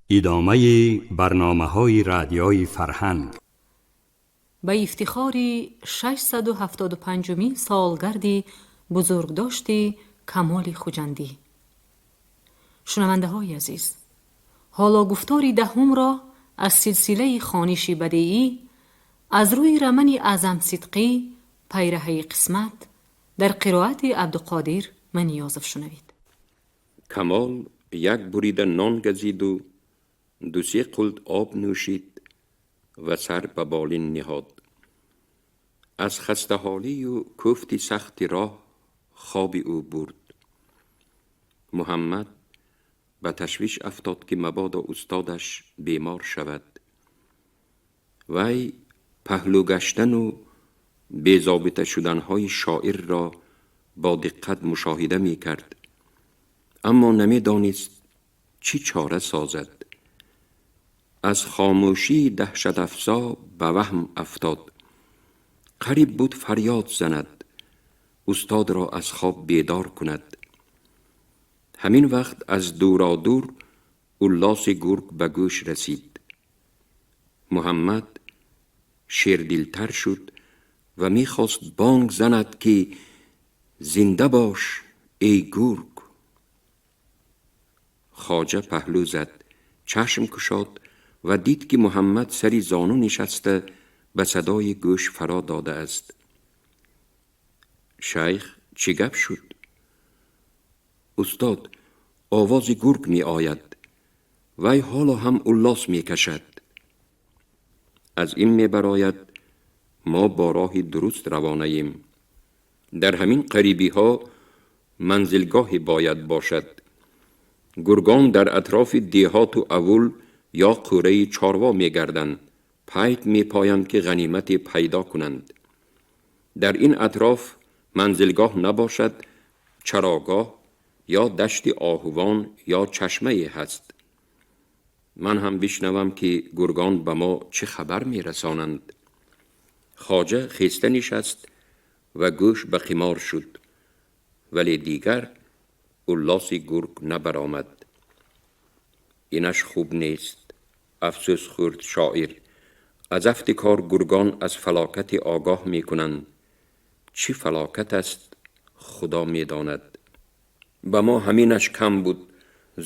Идомаи барномаҳои Радиои Фарҳанг. Ба ифтихори 675-умин солгарди бузургдошти Камоли Хуҷандӣ. Шунавандаҳои азиз, ҳоло гуфтори даҳумро аз силсилаи хониши бадеӣ аз рӯи романи Аъзам Сидқӣ «Пайраҳаи қисмат» дар қироати Абдуқодир Маниёзов шунавед. Камол як бурида нон газиду ду-се қулт об нӯшид ва сар ба болин ниҳод. Аз хастаҳолию кӯфти сахти роҳ хоби ӯ бурд. Муҳаммад ба ташвиш афтод, ки мабодо устодаш бемор шавад. Вай паҳлӯ гаштану безобита шуданҳои шоирро бо диққат мушоҳида мекард, аммо намедонист, чӣ чора созад. Аз хомӯшии даҳшатафзо ба ваҳм афтод. Қариб буд фарёд занад, устодро аз хоб бедор кунад. Ҳамин вақт аз дуродур уллоси гург ба гӯш расид. Муҳаммад шердилтар шуд ва мехост бонг занад, ки «Зинда бош, эй гург!» Хоҷа паҳлӯ зад, чашм кушод ва дид, ки Муҳаммад сари зону нишаста, ба садои гӯш фаро додааст. Шайх, чӣ гап шуд? Устод, овози гург меояд. Вай ҳоло ҳам уллос мекашад. Аз ин мебарояд, мо бо роҳи дуруст равонаем. Дар ҳамин қарибиҳо манзилгоҳе бояд бошад. Гургон дар атрофи деҳоту авул ё қӯраи чорво мегарданд, пайт мепоянд, ки ғанимате пайдо кунанд. Дар ин атроф манзилгоҳ набошад, чарогоҳ ё дашти оҳувон ё чашмае ҳаст. Ман ҳам бишнавам, ки гургон ба мо чӣ хабар мерасонанд. Хоҷа хеста нишаст ва гӯш ба қимор шуд, вале дигар уллоси гург набаромад. Инаш хуб нест, афсӯс хӯрд шоир. Аз афти кор гургон аз фалокате огоҳ мекунанд. Чӣ фалокат аст, Худо медонад. Ба мо ҳаминаш кам буд.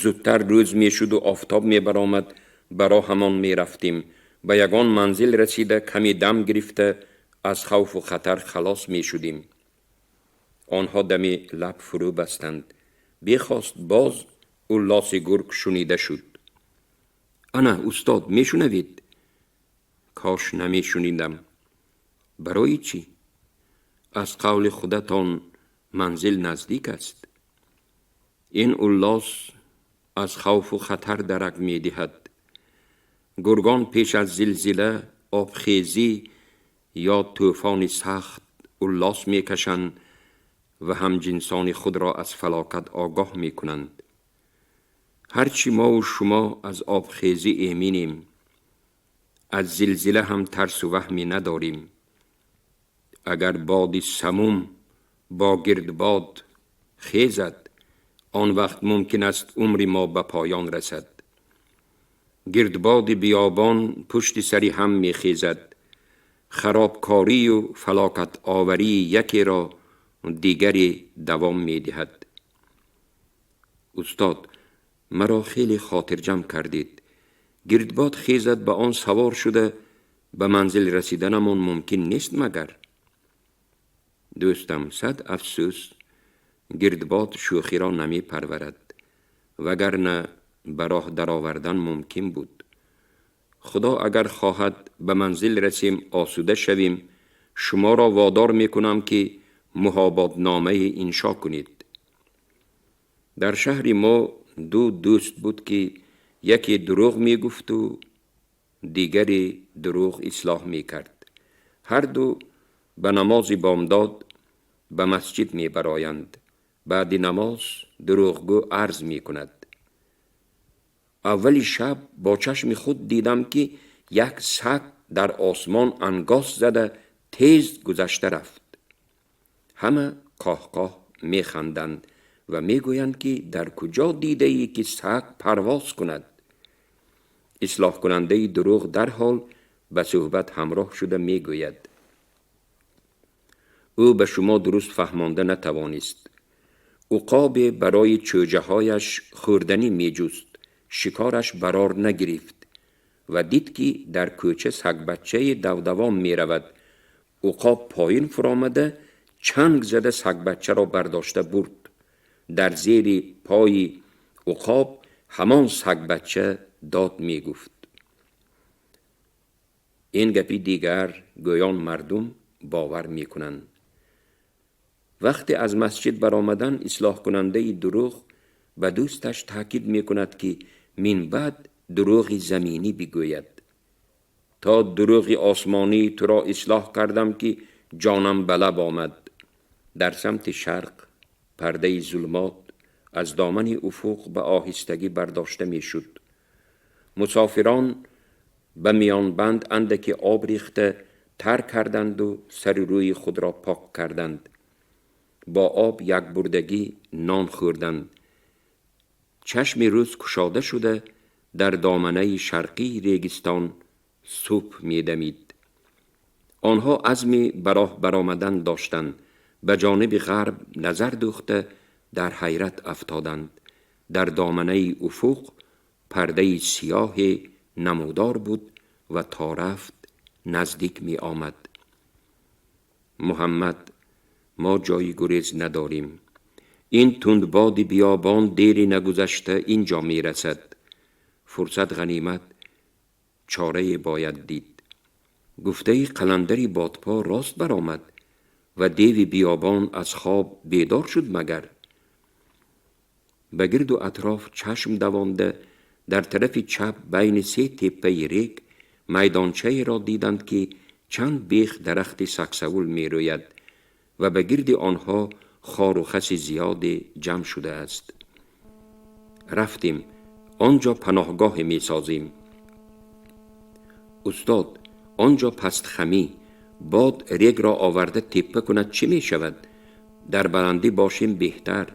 Зудтар рӯз мешуду офтоб мебаромад, ба роҳамон мерафтем. Ба ягон манзил расида, каме дам гирифта, аз хавфу хатар халос мешудем. Онҳо даме лаб фурӯ бастанд. Бехост боз уллоси гург шунида шуд. Ана, устод, мешунавед? Кош намешунидам. Барои чӣ? Аз қавли худатон, манзил наздик аст. Ин уллос аз хавфу хатар дарак медиҳад. Гургон пеш аз зилзила, обхезӣ ё тӯфони сахт уллос мекашанд ва ҳамҷинсони худро аз фалокат огоҳ мекунанд. Ҳарчи мову шумо аз обхезӣ эминем, аз зилзила ҳам тарсу ваҳме надорем. Агар боди самум бо гирдбод хезад, он вақт мумкин аст умри мо ба поён расад. Гирдбоди биёбон пушти сари ҳам мехезад. Харобкорию фалокатоварии якеро дигаре давом медиҳад. Устод, маро хеле хотирҷамъ кардед. Гирдбод хезад, ба он савор шуда, ба манзил расиданамон мумкин нест магар? Дӯстам, сад афсӯс, гирдбод шӯхиро намепарварад, вагарна ба роҳ даровардан мумкин буд. Худо агар хоҳад, ба манзил расем, осуда шавем. Шуморо водор мекунам, ки муҳоботномае иншо кунед. Дар шаҳри мо ду дӯст буд, ки яке дурӯғ мегуфту дигаре дурӯғ ислоҳ мекард. Ҳарду ба намози бомдод ба масҷид мебароянд. Баъди намоз дурӯғгӯ арз мекунад: «Аввали шаб бо чашми худ дидам, ки як саг дар осмон ангос зада, тез гузашта рафт». Ҳама қоҳқоҳ механданд ва мегӯянд, ки дар куҷо дидаӣ, ки саг парвоз кунад? Ислоҳкунандаи дурӯғ дарҳол ба суҳбат ҳамроҳ шуда мегӯяд: ӯ ба шумо дуруст фаҳмонда натавонист. Уқобе барои чӯҷаҳояш хӯрданӣ меҷуст, шикораш барор нагирифт ва дид, ки дар кӯча сагбаччаи давдавон меравад. Уқоб поин фуромада, чанг зада сагбаччаро бардошта бурд. Дар зери пои уқоб ҳамон сагбачча дод мегуфт. Ин гапи дигар гӯён мардум бовар мекунанд. Вақте аз масҷид баромадан, ислоҳкунандаи дурӯғ ба дӯсташ таъкид мекунад, ки минбаъд дурӯғи заминӣ бигӯяд. То дурӯғи осмонӣ туро ислоҳ кардам, ки ҷонам ба лаб омад. Дар самти шарқ пардаи зулмот аз домани уфуқ ба оҳистагӣ бардошта мешуд. Мусофирон ба миёнбанд андаке об рехта тар карданду сари рӯи худро пок карданд. Бо об якбурдагӣ нон хӯрданд. Чашми рӯз кушода шуда, дар доманаи шарқии регистон субҳ медамид. Онҳо азми ба роҳ баромадан доштанд. Ба ҷониби ғарб назар дӯхта, дар ҳайрат афтоданд. Дар доманаи уфуқ пардаи сиёҳе намудор буд ва то рафт наздик меомад. Муҳаммад, мо ҷои гурез надорем. Ин тундбоди биёбон дери нагузашта ин ҷо мерасад. Фурсат ғанимат, чорае бояд дид. Гуфтаи қаландари бодпо рост баромад ва деви биёбон аз хоб бедор шуд магар? Ба гирду атроф чашм давонда, дар тарафи чап байни се теппаи рег майдончаеро диданд, ки чанд бех дарахти саксавул мерӯяд ва ба гирди онҳо хору хаси зиёде ҷамъ шудааст. Рафтем, он ҷо паноҳгоҳе месозем. Устод, он ҷо пастхамӣ, бод регро оварда теппа кунад, чӣ мешавад? Дар баландӣ бошем беҳтар.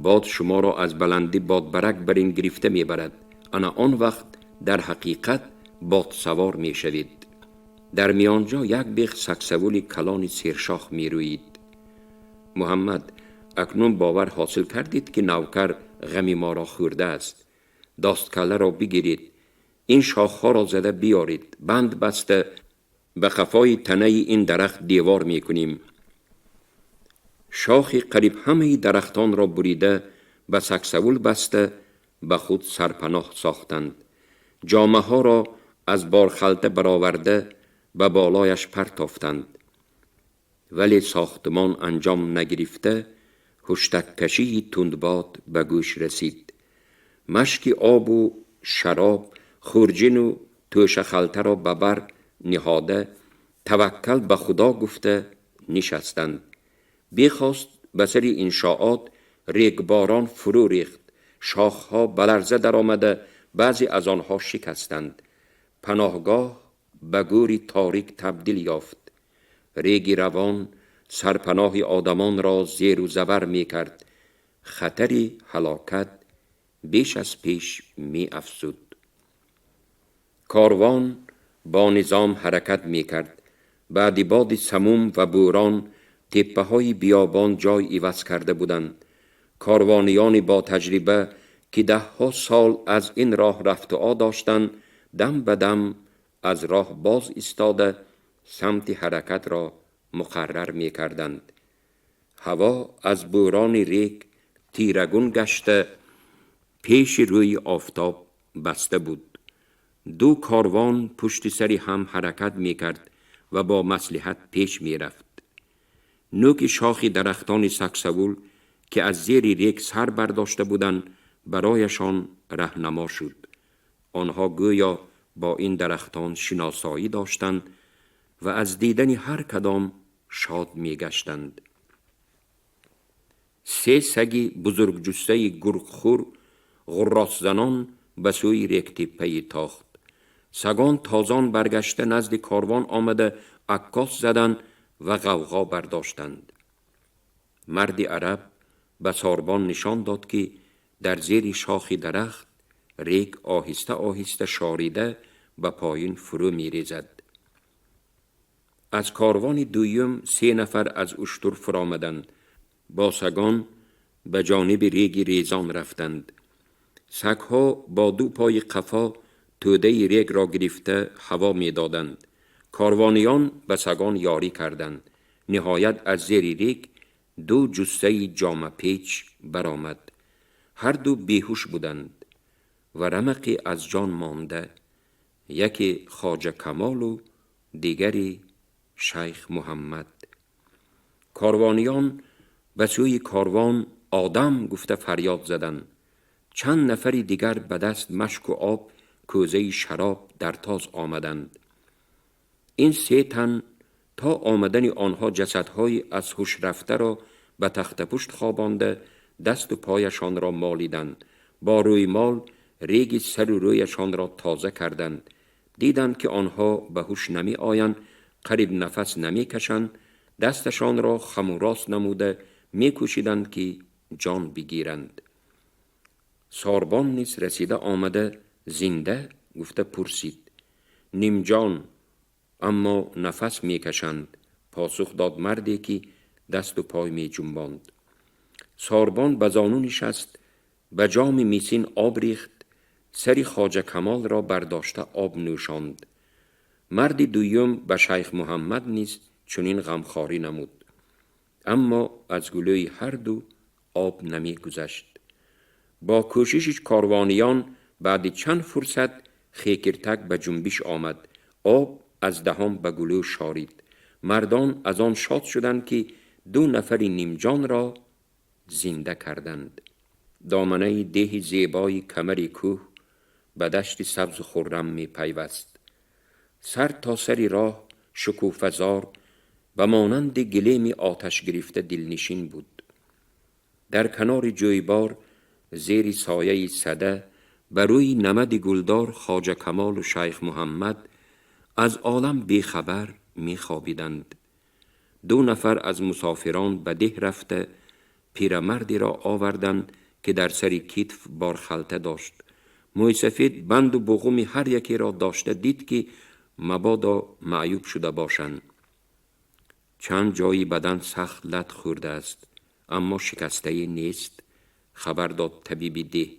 Бод шуморо аз баландӣ бодбарак бар ин гирифта мебарад. Ана он вақт дар ҳақиқат бодсавор мешавед. Дар миёнҷо як бех саксавули калони сершох мерӯид. Муҳаммад, акнун бовар ҳосил кардед, ки навкар ғами моро хӯрдааст. Досткалларо бигиред, ин шохҳоро зада биёред, банд баста ба қафои танаи ин дарахт девор мекунем. Шохи қариб ҳамаи дарахтонро бурида, ба саксавул баста, ба худ сарпаноҳ сохтанд. Ҷомаҳоро аз борхалта бароварда, ба болояш партофтанд. Вале сохтмон анҷом нагирифта, ҳуштаккашии тундбод ба гӯш расид. Машки обу шароб, хурҷину тӯшахалтаро ба бар ниҳода, таваккал ба Худо гуфта нишастанд. Бехост ба сари иншоот регборон фурӯ рехт. Шохҳо ба ларза даромада, баъзе аз онҳо шикастанд. Паноҳгоҳ ба гӯри торик табдил ёфт. Реги равон сарпаноҳи одамонро зеру забар мекард. Хатари ҳалокат беш аз пеш меафзуд. Корвон бо низом ҳаракат мекард. Баъди боди самум ва бӯрон теппаҳои биёбон ҷой иваз карда буданд. Корвониёни бо таҷриба, ки даҳҳо сол аз ин роҳ рафтуо доштанд, дам ба дам аз роҳ боз истода, самти ҳаракатро муқаррар мекарданд. Ҳаво аз бӯрони рег тирагун гашта, пеши рӯи офтоб баста буд. Ду корвон пушти сари ҳам ҳаракат мекард ва бо маслиҳат пеш мерафт. Нӯки шохи дарахтони саксавул, ки аз зери рег сар бардошта буданд, барояшон раҳнамо шуд. Онҳо гӯё бо ин дарахтон шиносоӣ доштанд ва аз дидани ҳар кадом шод мегаштанд. Се саги бузургҷуссаи гургхӯр ғурросзанон ба сӯи регтеппае тохт. Сагон тозон баргашта назди корвон омада, аккос заданд ва ғавғо бардоштанд. Марди араб ба сорбон нишон дод, ки дар зери шохи дарахт Рег оҳиста оҳиста шорида ба поён фурӯ мерезад. Аз корвони дуюм се нафар аз уштур фуромаданд. Бо сагон ба ҷониби реги резон рафтанд. Сагҳо бо ду пои қафо тӯдаи регро гирифта ҳаво медоданд. Корвониён ба сагон ёрӣ карданд. Ниҳоят аз зери рег ду ҷуссаи ҷомапеч баромад. Ҳар ду беҳуш буданд ва рамақе аз ҷон монда, яке Хоҷа Камолу дигаре Шайх Муҳаммад. Корвониён ба сӯи корвон одам гуфта фарёд заданд. Чанд нафари дигар ба даст машку об, кӯзаи шароб дар тоз омаданд. Ин се тан то омадани онҳо ҷасадҳои аз ҳуш рафтаро ба тахтапушт хобонда, дасту пояшонро молиданд. Бо рӯймол реги сару рӯяшонро тоза карданд. Диданд, ки онҳо ба ҳуш намеоянд, қариб нафас намекашанд. Дасташонро хаму рост намуда мекӯшиданд, ки ҷон бигиранд. Сорбон низ расида омада, зинда гуфта пурсид. Нимҷон, аммо нафас мекашанд, посух дод марде, ки дасту пой меҷунбонд. Сорбон ба зону нишаст, ба ҷоми мисин об рехт, сари Хоҷа Камолро бардошта об нӯшонд. Марди дуюм ба Шайх Муҳаммад низ чунин ғамхорӣ намуд, аммо аз гулӯи ҳар ду об намегузашт. Бо кӯшиши корвониён баъди чанд фурсат хекиртак ба ҷунбиш омад, об аз даҳон ба гулӯ шорид. Мардон аз он шод шуданд, ки ду нафари нимҷонро зинда карданд. Доманаи деҳи зебои камари кӯҳ ба дашти сабзу хуррам мепайваст. Сар то сари роҳ шукуфазор ба монанди гилеми оташ гирифта дилнишин буд. Дар канори ҷӯйбор, зери сояи сада, ба рӯи намади гулдор Хоҷа Камолу Шайх Муҳаммад аз олам бехабар мехобиданд. Ду нафар аз мусофирон ба деҳ рафта, пирамардеро оварданд, ки дар сари китф борхалта дошт. Мӯйсафед банду буғуми ҳар якеро дошта дид, ки мабодо маъюб шуда бошанд. Чанд ҷои бадан сахт лат хӯрдааст, аммо шикастае нест, хабар дод табиби деҳ.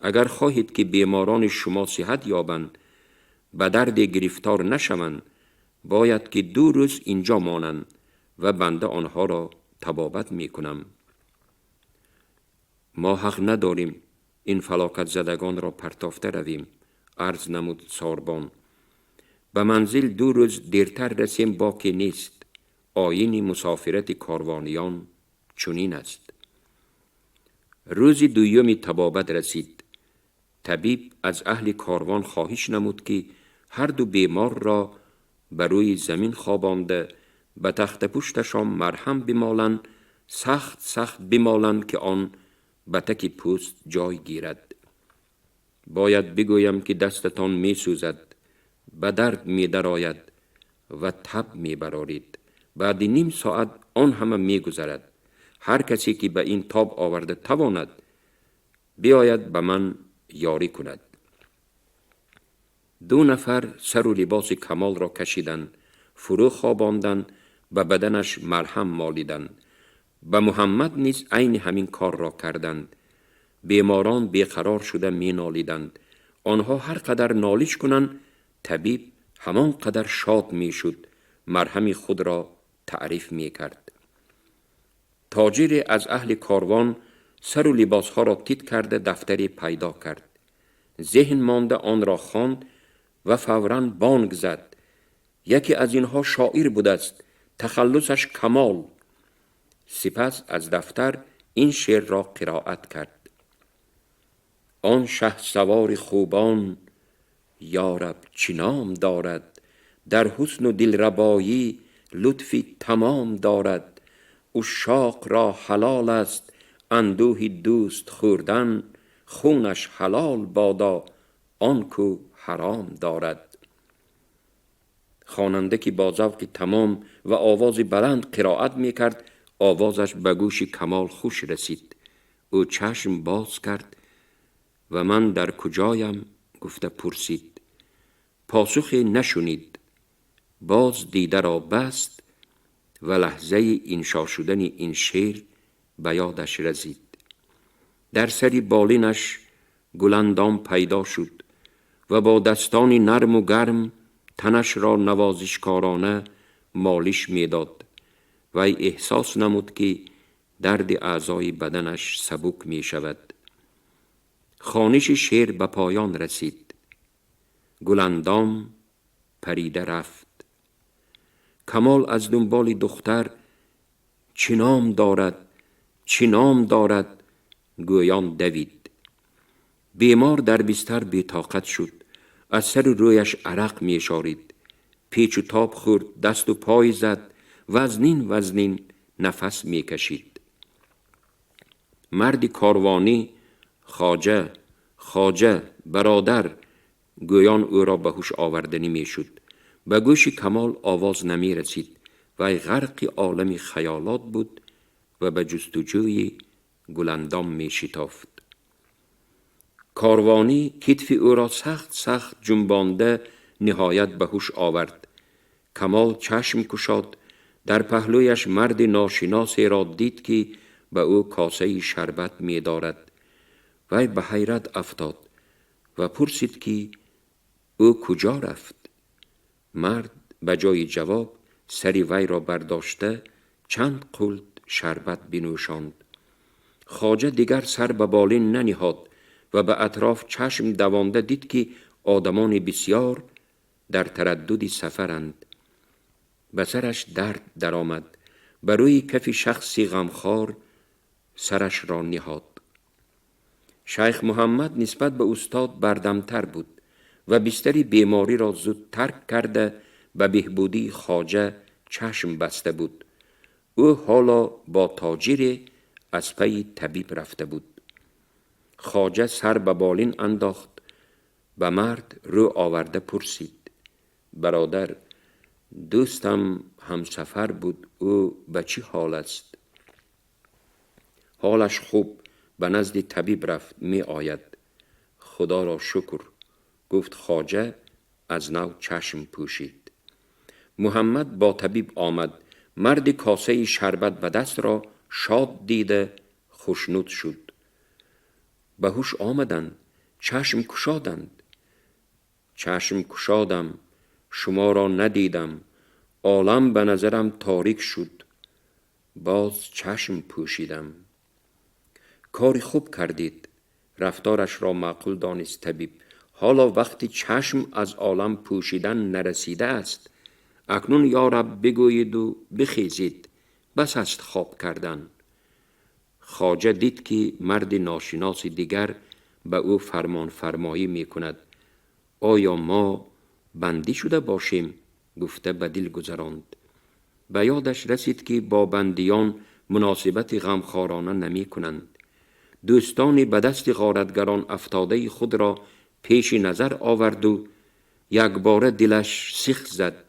Агар хоҳед, ки беморони шумо сиҳат ёбанд, ба дарде гирифтор нашаванд, бояд ки 2 рӯз инҷо монанд ва банда онҳоро табобат мекунам. Мо ҳақ надорем ин фалокатзадагонро партофта равем, арз намуд сорбон. Ба манзил 2 рӯз дертар расем, боке нест. Оини мусофирати корвониён чунин аст. Рӯзи дуюми табобат расид. Табиб аз аҳли корвон хоҳиш намуд, ки ҳар ду беморро ба рӯи замин хобонда, ба тахтапушташон марҳам бимоланд, сахт сахт бимоланд, ки он ба таки пӯст ҷой гирад. Бояд бигӯям, ки дастатон месӯзад, ба дард медарояд ва таб мебарорид. Баъди ним соат он ҳама мегузарад. Ҳар касе, ки ба ин тоб оварда тавонад, биёяд ба ман ёрӣ кунад. 2 нафар сару либоси Камолро кашиданд, фурӯ хобонданд, ба баданаш марҳам молиданд. Ба Муҳаммад низ айни ҳамин корро карданд. Беморон беқарор шуда менолиданд. Онҳо ҳар қадар нолиш кунанд, табиб ҳамон қадар шод мешуд, марҳами худро таъриф мекард. Тоҷире аз аҳли корвон сару либосҳоро тит карда дафтаре пайдо кард. Зеҳн монда онро хонд ва фавран бонг зад. Яке аз инҳо шоир будааст, тахаллусаш Камол. Сипас аз дафтар ин шеърро қироат кард. Он шаҳсавори хубон, ёраб, чӣ ном дорад, дар ҳусну дилрабоӣ лутфи тамом дорад. Ушшоқ ро ҳалол аст андӯҳи дӯст хӯрдан, хунаш ҳалол бодо он ку ҳаром дорад. Хонанда, ки бо завқи тамом ва овози баланд қироат мекард, овозаш ба гӯши Камол хуш расид. Ӯ чашм боз кард. و من در کجایم گفته پرسید. پاسخی نشنید. باز دیده را بست و لحظه انشا شدن این شعر به یادش رسید. در سر بالینش گلندام پیدا شد و با دستان نرم و گرم تنش را نوازشکارانه مالش میداد. وی احساس نمود که درد اعضای بدنش سبک می شود. خوانش شعر به پایان رسید. گلندام پریده رفت. کمال از دنبال دختر چه نام دارد، چه نام دارد گویان دوید. بیمار در بستر بی‌طاقت شد. از سر رویش عرق می شارید. پیچ و تاب خورد، دست و پای زد، وزنین وزنین نفس می کشید. مرد کاروانی خواجه، خواجه، برادر گویان او را به هوش آوردنی می شد. به گوش کمال آواز نمی رسید. وی غرق عالم خیالات بود و به جستجوی گلندام می شتافت. کاروانی کتف او را سخت سخت جنبانده نهایت به هوش آورد. کمال چشم کشاد. در پهلویش مرد ناشناسی را دید که به او کاسه شربت می دارد. وی به حیرت افتاد و پرسید که او کجا رفت؟ مرد به جای جواب سری وی را برداشته چند قلت شربت بنوشاند. خواجه دیگر سر به بالین ننهاد و به اطراف چشم دوانده دید که آدمان بسیار در تردد سفرند. به سرش درد درآمد. بر روی کف شخصی غمخوار سرش را نهاد. شیخ محمد نسبت به استاد بردمتر بود و بستر بیماری را زود ترک کرده به بهبودی خواجه چشم بسته بود. او حالا با تاجر از پی طبیب رفته بود. خواجه سر به بالین انداخت. به مرد رو آورده پرسید: برادر، دوستم همسفر بود، او به چی حال است؟ حالش خوب، به نزد طبیب رفت، می آید. خدا را شکر، گفت خواجه، از نو چشم پوشید. محمد با طبیب آمد. مرد کاسه شربت به دست را شاد دیده خوشنود شد. به هوش آمدند، چشم کشادند. چشم کشادم، شما را ندیدم، عالم به نظرم تاریک شد. باز چشم پوشیدم. کاری خوب کردید، رفتارش را معقول دانست طبیب. حالا وقتی چشم از عالم پوشیدن نرسیده است، اکنون یا رب بگویید و بخیزید، بس است خواب کردن. خواجه دید که مرد ناشناس دیگر به او فرمان فرمایی می کند. آیا ما بندی شده باشیم؟ گفته به دل گذراند. به یادش رسید که با بندیان مناسبت غمخوارانه نمی کنند. دوستانی به دست غارتگران افتاده خود را پیش نظر آورد و یک باره دلش سیخ زد.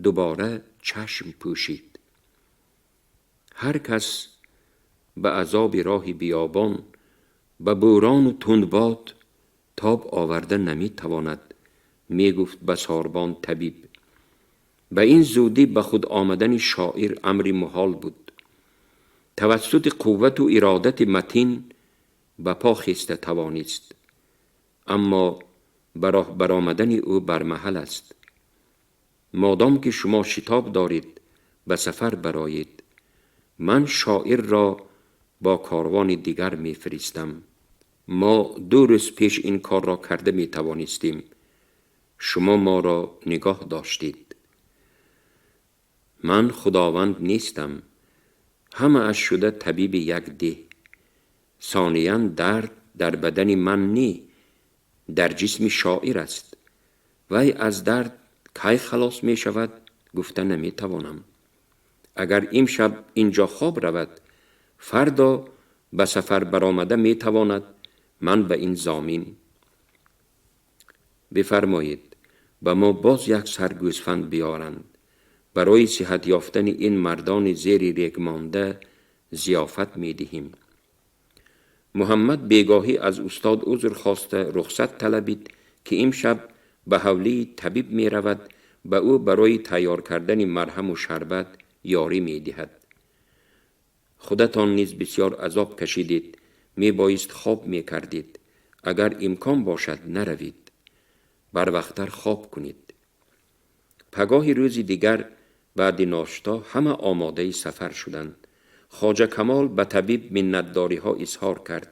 دوباره چشم پوشید. هر کس به عذاب راه بیابان، به بوران و تندباد تاب آورده نمی تواند، می گفت به ساربان طبیب. به این زودی به خود آمدن شاعر امری محال بود. توسط قوت و ارادت متین به پا خیسته توانست، اما به راه برآمدن او بر محل است. مادام که شما شتاب دارید به سفر برایید، من شاعر را با کاروان دیگر می فرستم. ما 2 روز پیش این کار را کرده می توانستیم. شما ما را نگاه داشتید. من خداوند نیستم، همه اش شده طبیب یک ده. ثانیاً درد در بدن من نی، در جسم شاعر است. وی از درد کی خلاص می شود گفته نمی توانم. اگر امشب اینجا خواب رود، فردا به سفر برآمده می تواند. من به این ضامین. بفرمایید به ما باز یک سر گوسفند بیارند. برای صحت یافتن این مردان زیر ریگ مانده ضیافت می دهیم. Муҳаммад бегоҳӣ аз устод узр хоста рухсат талабид, ки имшаб ба ҳавлии табиб меравад, ба ӯ барои тайёр кардани марҳаму шарбат ёрӣ медиҳад. Худатон низ бисёр азоб кашидед, мебоист хоб мекардед. Агар имкон бошад, наравед, барвақттар хоб кунед. Пагоҳи рӯзи дигар баъди ношто ҳама омодаи сафар шуданд. Хоҷа Камол ба табиб миннатдориҳо изҳор кард.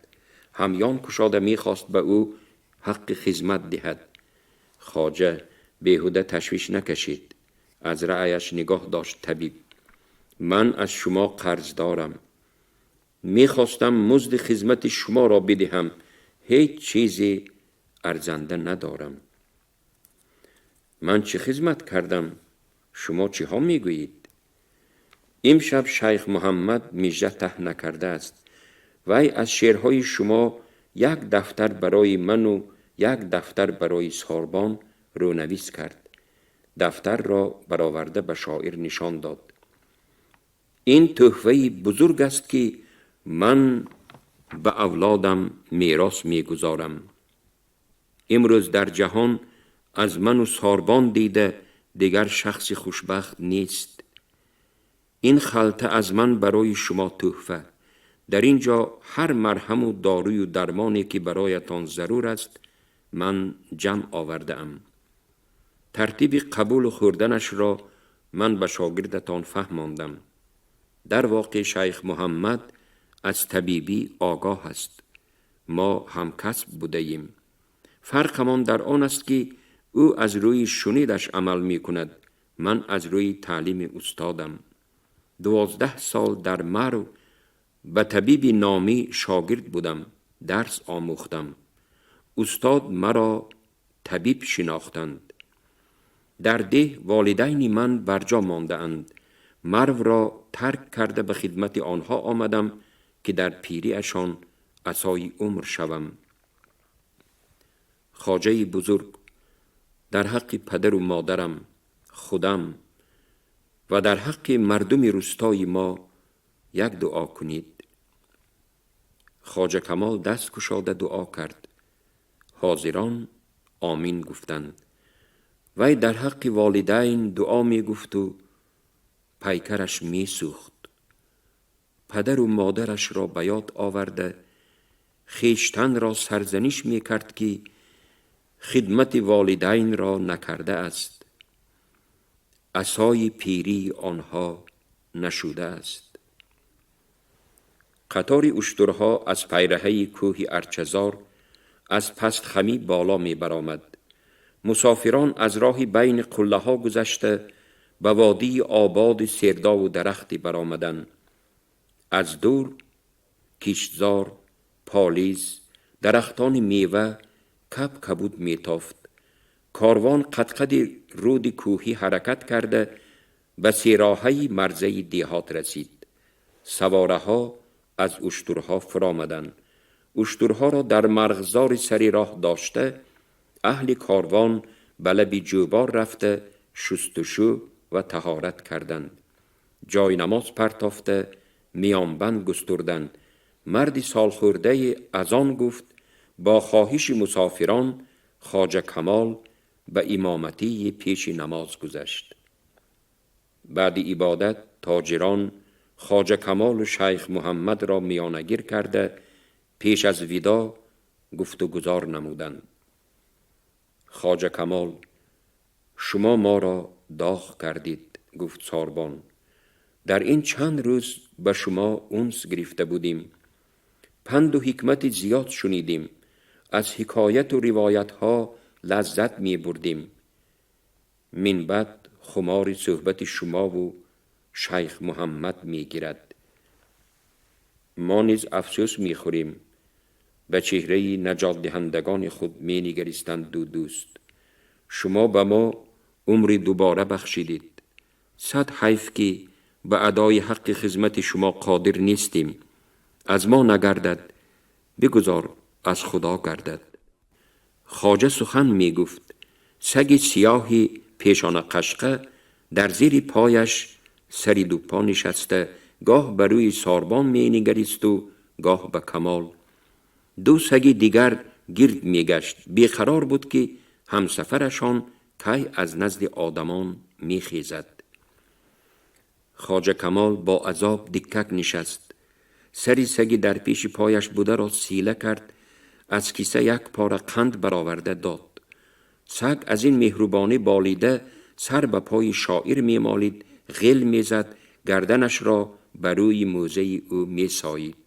Ҳамён кушода мехост ба ӯ ҳаққи хизмат диҳад. Хоҷа, беҳуда ташвиш накашид. Аз раъяш нигоҳ дошт табиб. Ман аз шумо қарздорам. Мехостам музди хизмати шуморо бидиҳам. Ҳеҷ чизе арзанда надорам. Ман чӣ хизмат кардам? Шумо чиҳо мегӯед? Имшаб шайх Муҳаммад мижа таҳ накардааст. Вай аз шеърҳои шумо як дафтар барои ману як дафтар барои Сорбон рӯнавис кард. Дафтарро бароварда ба шоир нишон дод. Ин тӯҳфаи бузург аст, ки ман ба авлодам мерос мегузорам. Имрӯз дар ҷаҳон аз ману Сорбон дида дигар шахси хушбахт нест. Ин халта аз ман барои шумо тӯҳфа. Дар ин ҷо ҳар марҳаму дорую дармоне, ки бароятон зарур аст, ман ҷамъ овардаам. Тартиби қабулу хӯрданашро ман ба шогирдатон фаҳмондам. Дар воқеъ шайх Муҳаммад аз табибӣ огоҳ аст. Мо ҳамкасб будаем. Фарқамон дар он аст, ки ӯ аз рӯи шунидаш амал мекунад, ман аз рӯи таълими устодам. 12 сол дар Марв ба табиби номӣ шогирд будам, дарс омӯхтам. Устод маро табиб шинохтанд. Дар деҳ волидайни ман барҷо мондаанд. Марвро тарк карда ба хидмати онҳо омадам, ки дар пириашон асои умр шавам. Хоҷаи бузург, дар ҳаққи падару модарам, худам ва дар ҳаққи мардуми рустои мо як дуо кунед. Хоҷа Камол даст кушода дуо кард. Ҳозирон омин гуфтанд. Вай дар ҳаққи волидайн дуо мегуфту пайкараш месӯхт. Падару модарашро ба ёд оварда хештанро сарзаниш мекард, ки хидмати волидайнро накарда аст, асои пирии онҳо нашудааст. Қатори уштурҳо аз пайраҳаи кӯҳи Арчазор аз пастхамӣ боло мебаромад. Мусофирон аз роҳи байни қуллаҳо гузашта ба водии ободи сердову дарахте баромаданд. Аз дур киштзор, полиз, дарахтони мева каб кабуд метофт. Корвон қадқади руди кӯҳӣ ҳаракат карда ба сероҳаи марзаи деҳот расид. Савораҳо аз уштурҳо фуромаданд. Уштурҳоро дар марғзори сари роҳ дошта, аҳли корвон ба лаби ҷӯбор рафта шустушӯ ва таҳорат карданд. Ҷойнамоз партофта миёнбанд густурданд. Марди солхӯрдаи азон гуфт. Бо хоҳиши мусофирон Хоҷа Камол ба имоматии пеши намоз гузашт. Баъди ибодат тоҷирон Хоҷа Камолу шайх Муҳаммадро миёнагир карда пеш аз видо гуфтугузор намуданд. Хоҷа Камол, шумо моро доғ кардид, гуфт Сорбон. Дар ин чанд рӯз ба шумо унс гирифта будем. Панду ҳикмати зиёд шунидем. Аз ҳикояту ривоятҳо лаззат мебурдем. Минбаъд хумори суҳбати шумову шайх Муҳаммад мегирад. Мо низ афсӯс мехӯрем. Ба чеҳраи наҷотдиҳандагони худ менигаристанд ду дӯст. Шумо ба мо умри дубора бахшидед. Сад ҳайф, ки ба адои ҳаққи хизмати шумо қодир нестем. Аз мо нагардад, бигузор аз Худо гардад. Хоҷа сухан мегуфт. Саги сиёҳи пешонақашқа дар зери пояш сари дупо нишаста гоҳ ба рӯи Сорбон менигаристу гоҳ ба Камол. Ду саги дигар гирд мегашт. Беқарор буд, ки ҳамсафарашон кай аз назди одамон мехезад. Хоҷа Камол бо азоб диккак нишаст. Сари саги дар пеши пояш бударо сила кард, аз киса як пора қанд бароварда дод. Саг аз ин меҳрубонӣ болида сар ба пои шоир мемолид, ғел мезад, гарданашро ба рӯи мӯзаи ӯ месоид.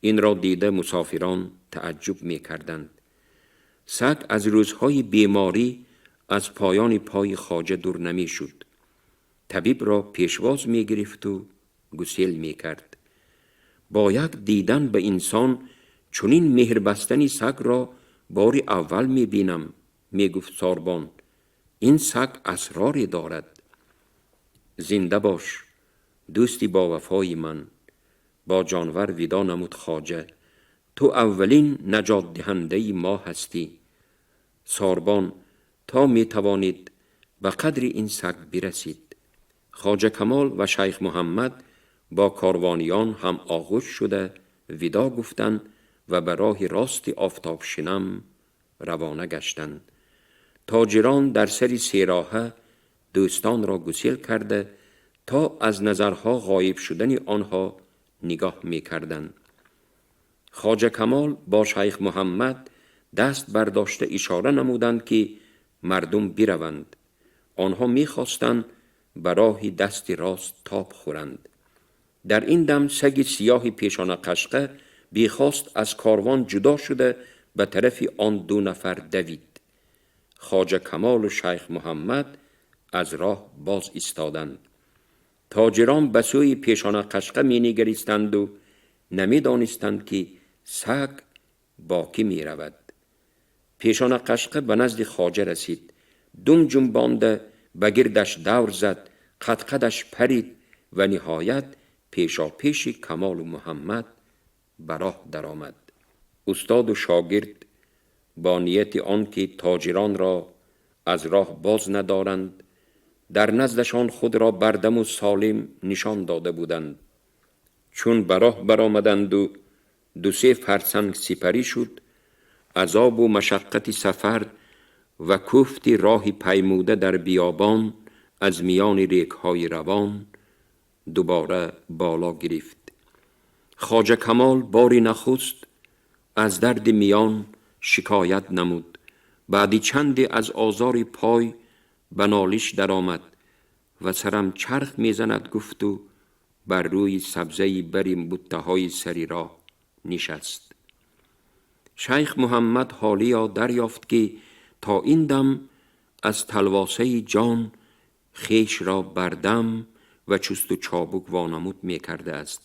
Инро дида мусофирон тааҷҷуб мекарданд. Саг аз рӯзҳои беморӣ аз поёни пои хоҷа дур намешуд. Табибро пешвоз мегирифту гусел мекард. Бо як дидан ба инсон чунин меҳрбастани сагро бори аввал мебинам, мегуфт сорбон. Ин саг асроре дорад. Зинда бош, дӯсти бовафои ман, бо ҷонвар видо намуд хоҷа. Ту аввалин наҷотдиҳандаи мо ҳастӣ. Сорбон, то метавонед ба қадри ин саг бирасид. Хоҷа Камол ва Шайх Муҳаммад бо корвониён ҳам оғӯш шуда видо гуфтанд ва ба роҳи рости офтобшинам равона гаштанд. Тоҷирон дар сари сероҳа дӯстонро гусел карда, то аз назарҳо ғоиб шудани онҳо нигоҳ мекарданд. Хоҷа Камол бо Шайх Муҳаммад даст бардошта ишора намуданд, ки мардум бираванд. Онҳо мехостанд ба роҳи дасти рост тоб хӯранд. Дар ин дам саги сиёҳи пешонақашқа бехост аз корвон ҷудо шуда ба тарафи он ду нафар давид. Хоҷа Камолу Шайх Муҳаммад аз роҳ боз истоданд. Тоҷирон ба сӯи пешонақашқа менигаристанду намедонистанд, ки саг бо кӣ меравад. Пешонақашқа ба назди хоҷа расид. Дум ҷунбонда ба гирдаш давр зад, қадқадаш парид ва ниҳоят пешопеши Камолу Муҳаммад ба роҳ даромад. Устоду шогирд бо нияти он ки тоҷиронро аз роҳ боз надоранд, дар наздашон худро бардаму солим нишон дода буданд. Чун ба роҳ баромаданду ду-се фарсанг сипарӣ шуд, азобу машаққати сафар ва кӯфти роҳи паймуда дар биёбон аз миёни рекҳои равон дубора боло гирифт. Хоҷа Камол бори нахуст аз дарди миён шикоят намуд. Баъди чанде аз озори пой ба нолиш даромад ва сарам чарх мезанад гуфту бар рӯи сабзаи бари буттаҳои сари роҳ нишаст. Шайх Муҳаммад ҳолиё дарёфт, ки то ин дам аз талвосаи ҷон хешро бардам ва чусту чобук вонамуд мекардааст.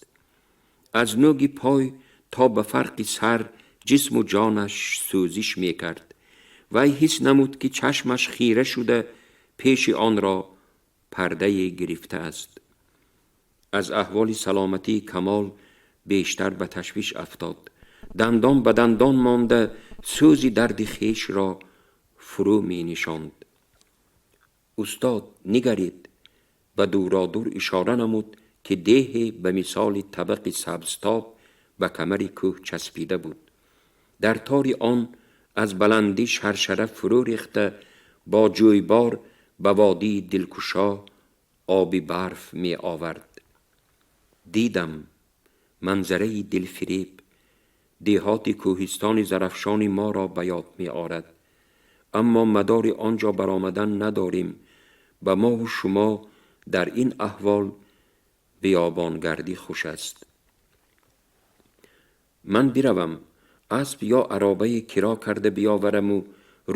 Аз нӯги пой то ба фарқи сар ҷисму ҷонаш сӯзиш мекард. Вай ҳис намуд, ки чашмаш хира шуда, пеши онро пардае гирифтааст. Аз аҳволи саломатии Камол бештар ба ташвиш афтод. Дандон ба дандон монда сӯзи дарди хешро фурӯ менишонд. Устод, нигаред, ба дуродур ишора намуд, ки деҳе ба мисоли табақи сабзтоб ба камари кӯҳ часпида буд. Дар тори он аз баландӣ шаршара фурӯ рехта, бо ҷӯйбор ба водии дилкушо оби барф меовард. Дидам манзараи дилфиреб, деҳоти кӯҳистони Зарафшони моро ба ёд меорад. Аммо мадори он ҷо баромадан надорем. Ба мову шумо дар ин аҳвол биёбонгардӣ хуш аст. Ман биравам, асп ё аробае киро карда биёвараму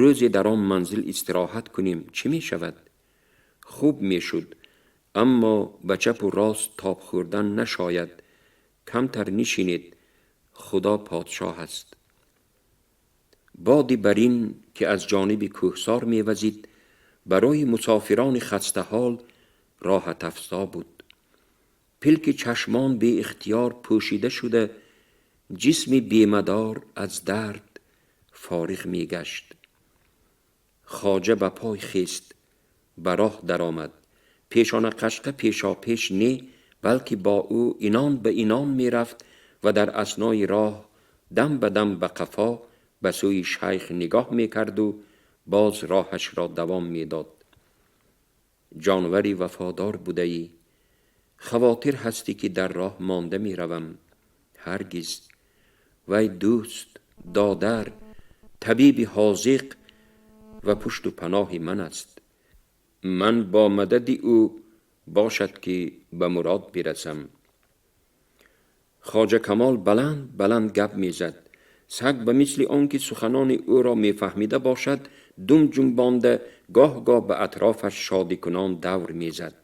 рӯзе дар он манзил истироҳат кунем, чӣ мешавад? Хуб мешуд, аммо ба чапу рост тоб хӯрдан нашояд. Камтар нишинед, Худо подшоҳ аст. Боди барин, ки аз ҷониби кӯҳсор мевазид, барои мусофирони хастаҳол роҳатафзо буд. Пилки чашмон беихтиёр пӯшида шуда, ҷисми бемадор аз дард фориғ мегашт. Хоҷа ба пой хест, ба роҳ даромад. Пешонақашқа пешопеш не, балки бо ӯ инон ба инон мерафт ва дар аснои роҳ دم به دم به قفا به سوی شیخ نگاه میکرد و باز راهش را دوام میداد. جانوری وفادار بوده ای. خواطر هستی که در راه مانده میروم. هرگز. وی دوست، دادر، طبیب حاذق و پشت و پناه من است. من با مدد او باشد که به مراد برسم. خواجه کمال بلند بلند گپ میزد. سگ به مثل آنکه سخنان او را میفهمیده باشد دم جنبانده گاه گاه به اطرافش شادی کنان دور میزد.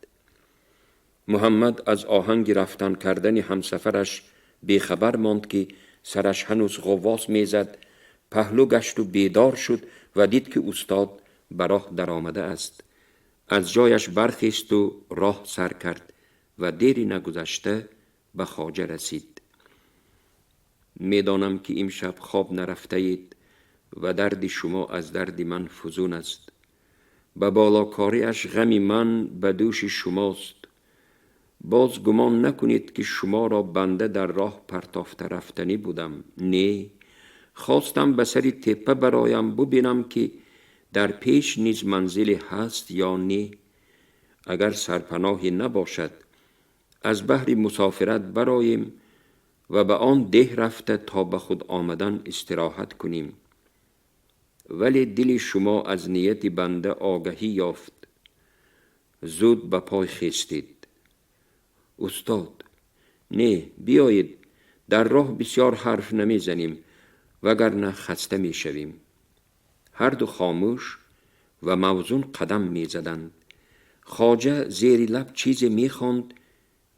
محمد از آهنگ رفتن کردن همسفرش بیخبر ماند که سرش هنوز غواص میزد. پهلو گشت و بیدار شد و دید که استاد به راه درآمده است. از جایش برخیست و راه سر کرد و دیری نگذشته به خواجه رسید. میدانم که امشب خواب نرفته اید و درد شما از درد من فزون است. به بالاکاریش غم من به دوش شماست. باز گمان نکنید که شما را بنده در راه پرتافته رفتنی بودم. نه، خواستم به سر تپه برایم ببینم که در پیش نیز منزل هست یا نه. اگر سرپناهی نباشد از بحر مسافرت برایم و به آن ده رفته تا به خود آمدن استراحت کنیم. ولی دل شما از نیت بنده آگهی یافت. زود به پای خیستید. استاد، نه، بیایید، در راه بسیار حرف نمیزنیم وگرنه خسته میشویم. هر دو خاموش و موزون قدم میزدند. خواجه زیر لب چیزی میخواند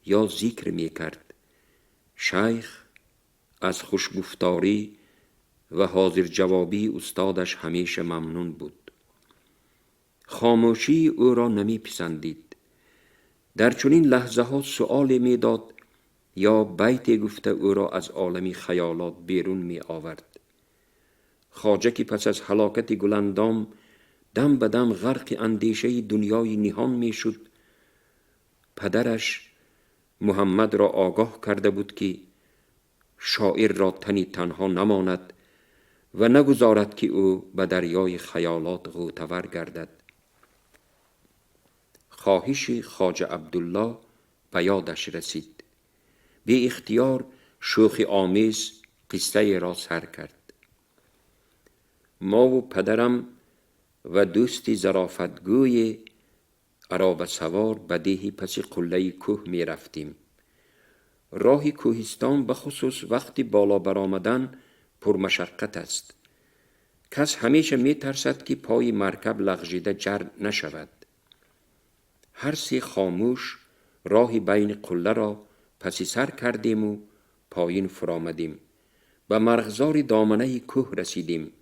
یا ذکر میکرد. شیخ از خوشگفتاری و حاضر جوابی استادش همیشه ممنون بود. خاموشی او را نمیپسندید. در چنین لحظه ها سؤال میداد یا بیت گفته او را از عالم خیالات بیرون می آورد. خواجه که پس از هلاکت گلندام دم به دم غرق اندیشه دنیای نهان می شد، پدرش محمد را آگاه کرده بود که شاعر را تنی تنها نماند و نگذارد که او به دریای خیالات غوطه‌ور گردد. خواهش خواجه عبدالله به یادش رسید. بی اختیار شوخی آمیز قصه را سر کرد. ما و پدرم و دوستی ظرافتگوی عرابه سوار به دیهی پس قله کوه می رفتیم. راه کوهستان به خصوص وقتی بالا برآمدن پرمشقت است. کس همیشه می ترسد که پای مرکب لغزیده جر نشود. هر سه خاموش راه بین قله را پسی سر کردیم و پایین فرامدیم. به مرغزار دامنه کوه رسیدیم،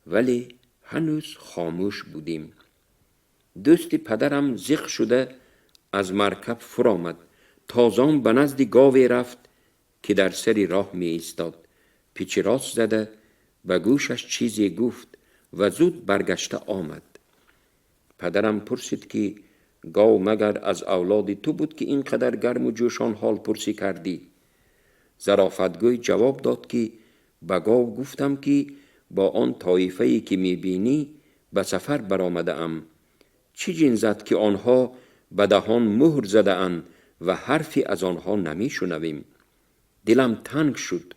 ولی هنوز خاموش بودیم. دوست پدرم زیق شده از مرکب فرامد. تازان به نزد گاوی رفت که در سر راه می ایستاد. پیچ راست زده به گوشش چیزی گفت و زود برگشته آمد. پدرم پرسید که گاو مگر از اولاد تو بود که اینقدر گرم و جوشان حال پرسی کردی؟ ظرافتگوی جواب داد که به گاو گفتم که با آن طایفه‌ای که میبینی به سفر برآمده ام. چی جن زد که آنها به دهان مهر زده اند و حرفی از آنها نمیشنویم؟ دلم تنگ شد،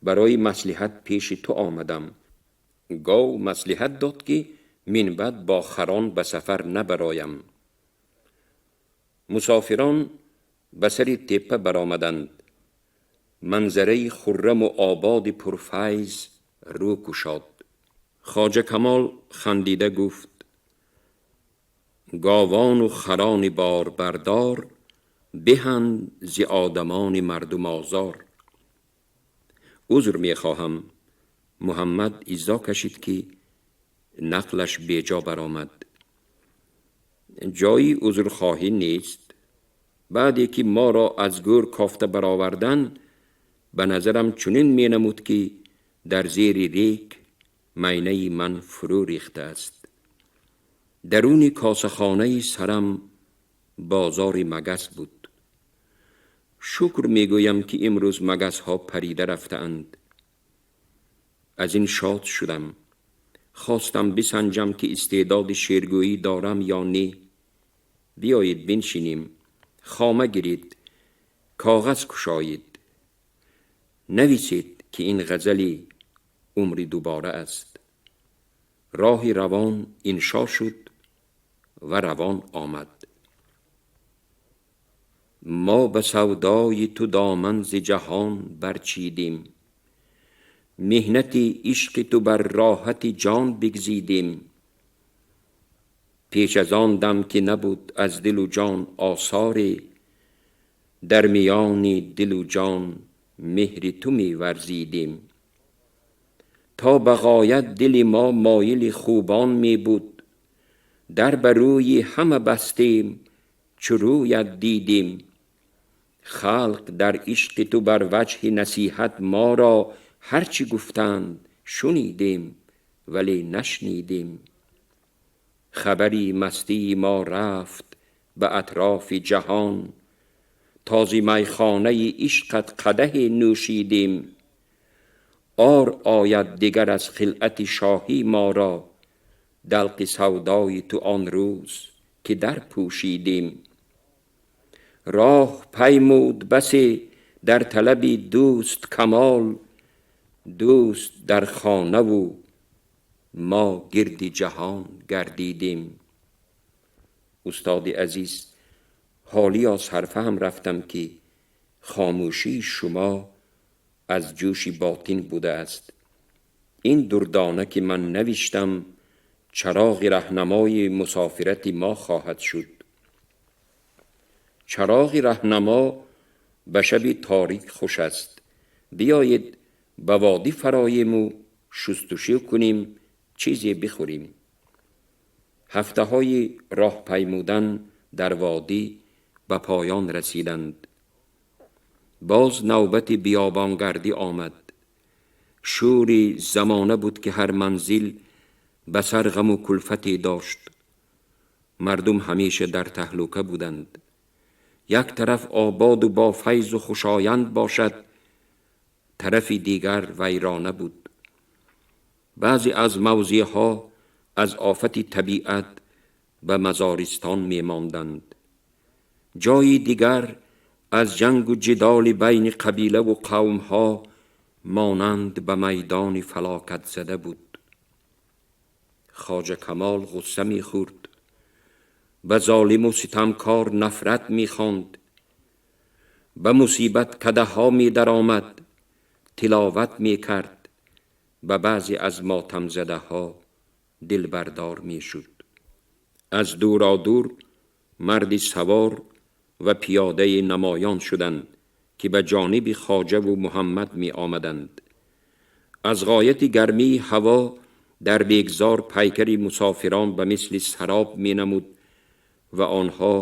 برای مصلحت پیش تو آمدم. گاو مصلحت داد که من بعد با خران به سفر نبرایم. مسافران به سر تپه برآمدند. منظره خرم و آباد پرفیض رو گشاد. خواجه کمال خندیده گفت: گاوان و خران بار بردار بهند ز آدمان مردم آزار. عذر میخواهم. محمد ایزا کشید که نقلش بیجا برآمد. جایی عذرخواهی نیست. بعدی که ما را از گور کافته برآوردن، به نظرم چنین می نمود که در زیر ریگ مینه من فرو ریخته است. درون کاسه سرم بازار مگس بود. شکر میگویم که امروز مگس ها پریده رفته‌اند. Аз ин шод шудам. Хостам бисанҷам, ки истеъдоди шеъргӯӣ дорам ё не. Биёед биншинем, хома гиред, коғаз кушоед, нависед, ки ин ғазали умри дубора аст. Роҳи равон иншо шуд ва равон омад. Мо ба савдои ту доман зи ҷаҳон барчидем, меҳнати ишқи ту бар роҳати ҷон бигзидем. Пеш аз он дам ки набуд аз дилу ҷон осоре, дар миёни дилу ҷон меҳри ту меварзидем. То ба ғоят дили мо моили хубон мебуд, дар ба рӯи ҳама бастем, чу рӯят дидем. Халқ дар ишқи ту бар ваҷҳи насиҳат моро ҳарчи гуфтанд шунидем, вале нашнидем. Хабари мастии мо рафт ба атрофи ҷаҳон, то зи майхонаи ишқат қадаҳе нӯшидем. Ор ояд дигар аз хилъати шоҳӣ моро, далқи савдои ту он рӯз ки дар пӯшидем. Роҳ паймуд басе дар талаби дӯст камол, дӯст дар хонаву мо гирди ҷаҳон гардидем. Устоди азиз, ҳолиё сарфаҳм рафтам, ки хомӯшии шумо аз ҷӯши ботин будааст. Ин дурдона, ки ман навиштам, чароғи раҳнамои мусофирати мо хоҳад шуд. Чароғи раҳнамо ба шаби торик хуш аст. Биёед ба водӣ фароему шустушӯ кунем, чизе бихӯрем. Ҳафтаҳои роҳ паймудан дар водӣ ба поён расиданд. Боз навбати биёбонгардӣ омад. Шӯри замона буд, ки ҳар манзил ба сар ғаму кулфате дошт. Мардум ҳамеша дар таҳлука буданд. Як тараф ободу бо файзу хушоянд бошад, тарафи дигар вайрона буд. Баъзе аз мавзеъҳо аз офати табиат ба мазористон мемонданд, ҷои дигар аз ҷангу ҷидоли байни қабилаву қавмҳо монанд ба майдони фалокатзада буд. Хоҷа Камол ғусса мехӯрд, ба золиму ситамкор нафрат мехонд, ба мусибат кадаҳо медаромад, тиловат мекард, ба баъзе аз мотамзадаҳо дилбардор мешуд. Аз дуродур марди савор ва пиёдаи намоён шуданд, ки ба ҷониби хоҷаву Муҳаммад меомаданд. Аз ғояти гармии ҳаво дар бегзор пайкари мусофирон ба мисли сароб менамуд ва онҳо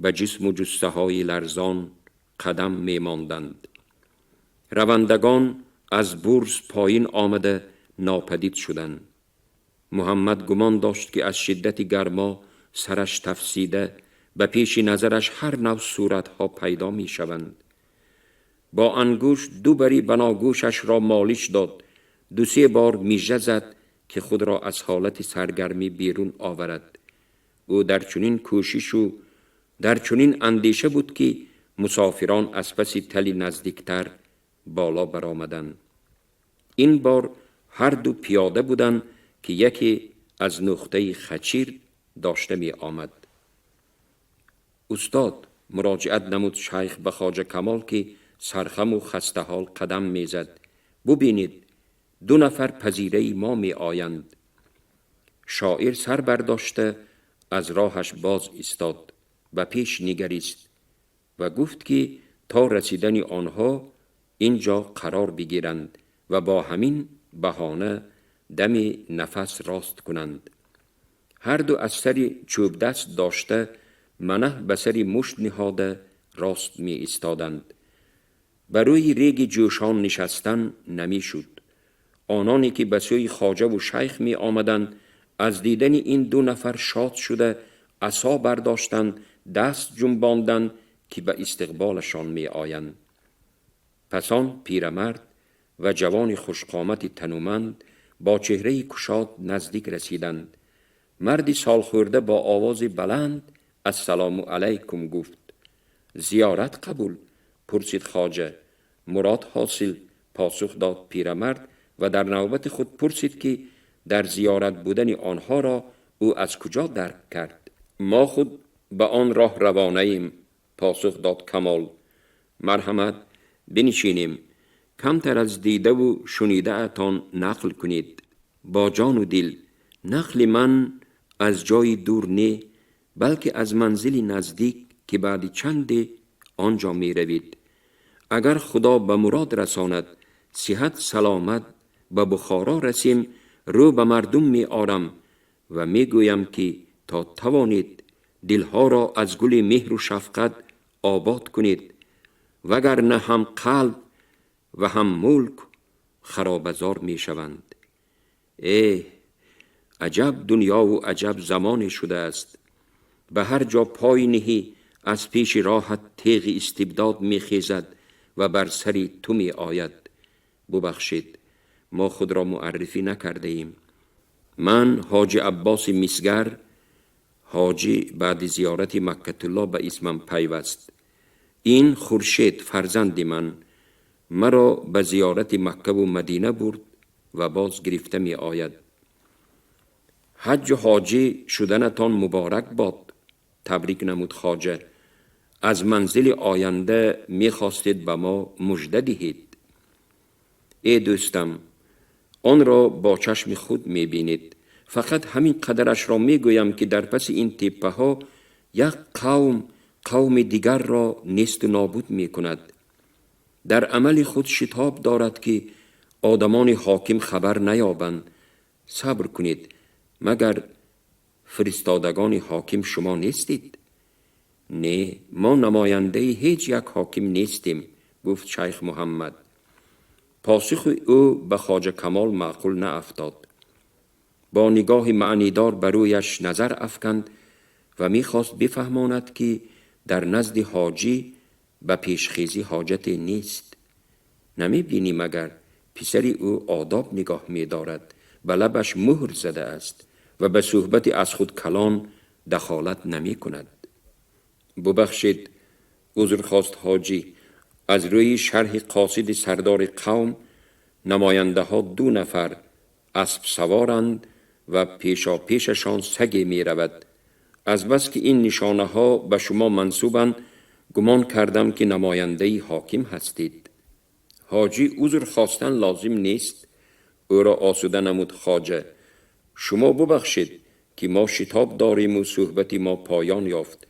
ба ҷисму ҷуссаҳои ларзон қадам мемонданд. Равандагон аз бурз поин омада нопадид шуданд. Муҳаммад гумон дошт, ки аз шиддати гармо сараш тафсида, ба пеши назараш ҳар нав суратҳо пайдо мешаванд. Бо ангушт ду бари баногӯшашро молиш дод, ду-се бор мижа зад, ки худро аз ҳолати саргармӣ берун оварад. Ӯ дар чунин кӯшишу дар чунин андеша буд, ки мусофирон аз паси тали наздиктар боло баромаданд. Ин бор ҳарду пиёда буданд, ки яке аз нуқтаи хачир дошта меомад. Устод, муроҷиат намуд шайх ба Хоҷа Камол, ки сархаму хастаҳол қадам мезад, бубинед, ду нафар пазираи мо меоянд. Шоир сар бардошта аз роҳаш боз истод, ба пеш нигарист ва гуфт, ки то расидани онҳо ин ҷо қарор бигиранд ва бо ҳамин баҳона дами нафас рост кунанд. Ҳарду аз сари чӯбдаст дошта, манаҳ ба сари мушт ниҳода рост меистоданд. Ба рӯи реги ҷӯшон нишастан намешуд. Ононе ки ба сӯи хоҷаву шайх меомаданд, аз дидани ин ду нафар шод шуда, асо бардоштанд, даст ҷунбонданд, ки ба истиқболашон меоянд. Пас он пирамард و جوان خوشقامت تنومند با چهره کشاد نزدیک رسیدند. مردی سالخورده با آواز بلند السلام علیکم گفت. زیارت قبول؟ پرسید خواجه. مراد حاصل، پاسخ داد پیرمرد و در نوبت خود پرسید که در زیارت بودن آنها را او از کجا درک کرد. ما خود به آن راه روانه ایم، پاسخ داد کمال. مرحمت، بنشینیم. کمتر از دیده و شنیده اتان نقل کنید. با جان و دل. نقل من از جای دور نه، بلکه از منزل نزدیک که بعد چند آنجا می روید. اگر خدا به مراد رساند، صحت سلامت به بخارا رسیم، رو به مردم می آرم و می گویم که تا توانید دلها را از گل مهر و شفقت آباد کنید، وگرنه هم قلب و هم ملک خرابزار می شوند. ای عجب دنیا و عجب زمان شده است. به هر جا پای نهی از پیش راهت تیغ استبداد می خیزد و بر سر تو می آید. ببخشید، ما خود را معرفی نکرده ایم. من حاجی عباس مسگر، حاجی بعد زیارت مکة الله به اسمم پیوست. این خورشید فرزند من مرا به زیارت مکه و مدینه برد و باز گرفته می آید. حج و حاجی شدنتان مبارک باد، تبریک نمود خواجه. از منزل آینده می خواستید به ما مژده دهید. ای دوستم، آن را با چشم خود می بینید. فقط همین قدرش را می گویم که در پس این تپه ها یک قوم قوم دیگر را نیست و نابود می کند. در عمل خود شتاب دارد که آدمان حاکم خبر نیابند. صبر کنید، مگر فرستادگان حاکم شما نیستید؟ نه، ما نماینده هیچ یک حاکم نیستیم، گفت شیخ محمد. پاسخ او به خواجه کمال معقول نه افتاد. با نگاه معنیدار بر رویش نظر افکند و میخواست بفهماند که در نزد حاجی به پیشخیزی حاجت نیست. نمی بینی مگر پسر او آداب نگاه می دارد، به لبش مهر زده است و به صحبت از خود کلان دخالت نمی کند. ببخشید، عذر خواست حاجی. از روی شرح قاصد سردار قوم نماینده ها 2 نفر اسب سوارند و پیشا پیششان سگی می رود. از بس که این نشانه ها به شما منسوبند، گمان کردم که نماینده حاکم هستید. حاجی عذر خواستن لازم نیست، او را آسوده نمود خواجه. شما ببخشید که ما شتاب داریم و صحبت ما پایان یافت.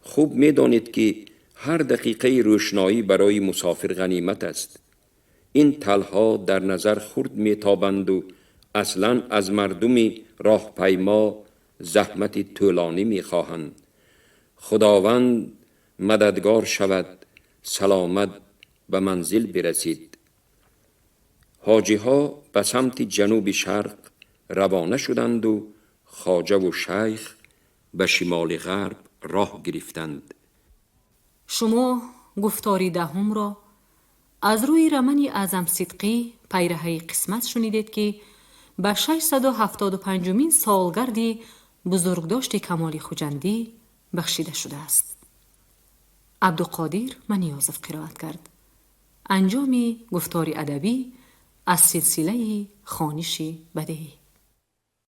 خوب می دانید که هر دقیقه روشنایی برای مسافر غنیمت است. این تلها در نظر خرد می تابند و اصلا از مردم راهپیما زحمت طولانی می خواهند. خداوند مددگار شود، سلامت به منزل برسید. حاجی ها به سمت جنوب شرق روانه شدند و خواجه و شیخ به شمال غرب راه گرفتند. شما گفتاری دهم را از روی رمانی اعظم صدقی پیره‌ی قسمت شنیدید که به 675مین سالگرد بزرگداشت کمال خجندی بخشیده شده است. عبدالقادر منیازف قرائت کرد. انجام گفتار ادبی از سلسله خوانش بدیعی.